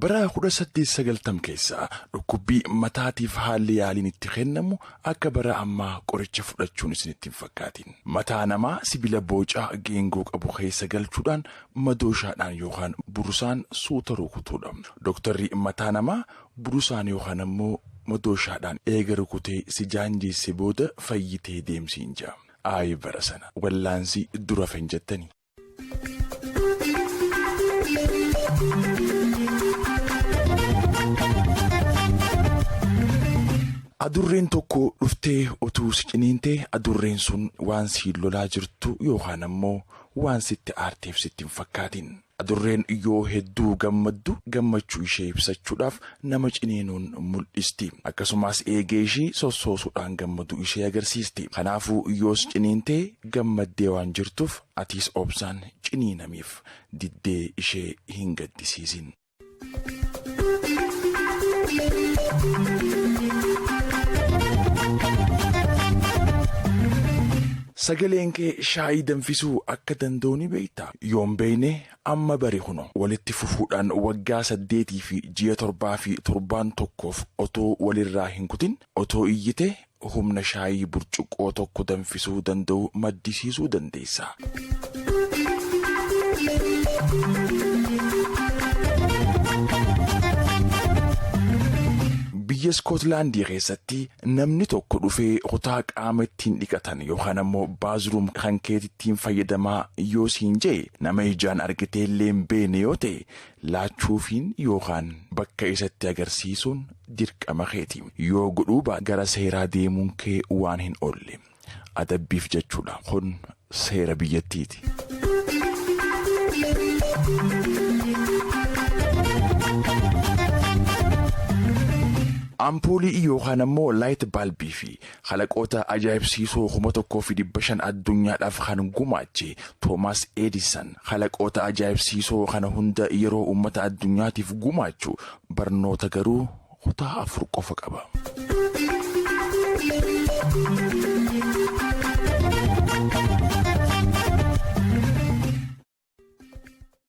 Bara 1890 keessa dhukkubbii mataatiif haalli yaaliin itti kennamu akka bara ammaa qoricha fudhachuun isinitti hin fakkaatin. Mataa namaa sibiila boocaa geengoo qabu keessa galchuudhaan madooshaadhaan yookaan burusaan suuta rukutuudha. Dooktarri mataa namaa burusaan yookaan ammoo madooshaadhaan eega rukutee si jaanjeesse booda fayyitee deemsiin jaa. Ayi bara sana wallaansi dura fen jettani. Adurreen tokko dhuftee otuu si ciniinte, adurreen sun waan siin lolaa jirtu yookaan ammoo waan sitti aarteef sitti hin fakkaatin. Adurreen yoo hedduu gammaddu gammachuu ishee ibsachuudhaaf nama ciniinuun mul'isti. Akkasumas eegee ishii sossoosuudhaan gammadu ishee agarsiisti. Kanaafuu yoos ciniintee gammaddee waan jirtuuf atiis obsaan ciniinamiif, diddee ishee hin gaddisiisin. Sagaleen kee shaayii danfisuu akka danda'u ni beektaa? Yoon beekne amma bari kuno. Walitti fufuudhaan waggaa 8 fi ji'a 7 fi torbaan tokkoof otoo walirraa hin kutin otoo iyyite humna shaayii burcuqqoo tokko danfisuu danda'u maddisiisuu dandeessa. Biyya Iskootlaandii keessatti namni tokko dhufee kutaa qaama ittiin dhiqatan yookaan ammoo bathroom kan keetittiin fayyadamaa yoo siin je'e, nama ijaan argitee illee hin beekne yoo ta'e, laachuufiin yookaan bakka isatti agarsiisuun dirqama keeti. Yoo godhuu baate gara seeraa deemuun kee waan hin oolle. Adabbiif jechuudha. Kun seera biyyattiiti. Ampuulii yookaan ammoo light bulbii fi kalaqoota ajaa'ibsiisoo 1500 addunyaadhaaf kan gumaache Toomaas Eedisan, kalaqoota ajaa'ibsiisoo kana hunda yeroo uummata addunyaatiif gumaachu barnoota garuu kutaa 4 qofa qaba.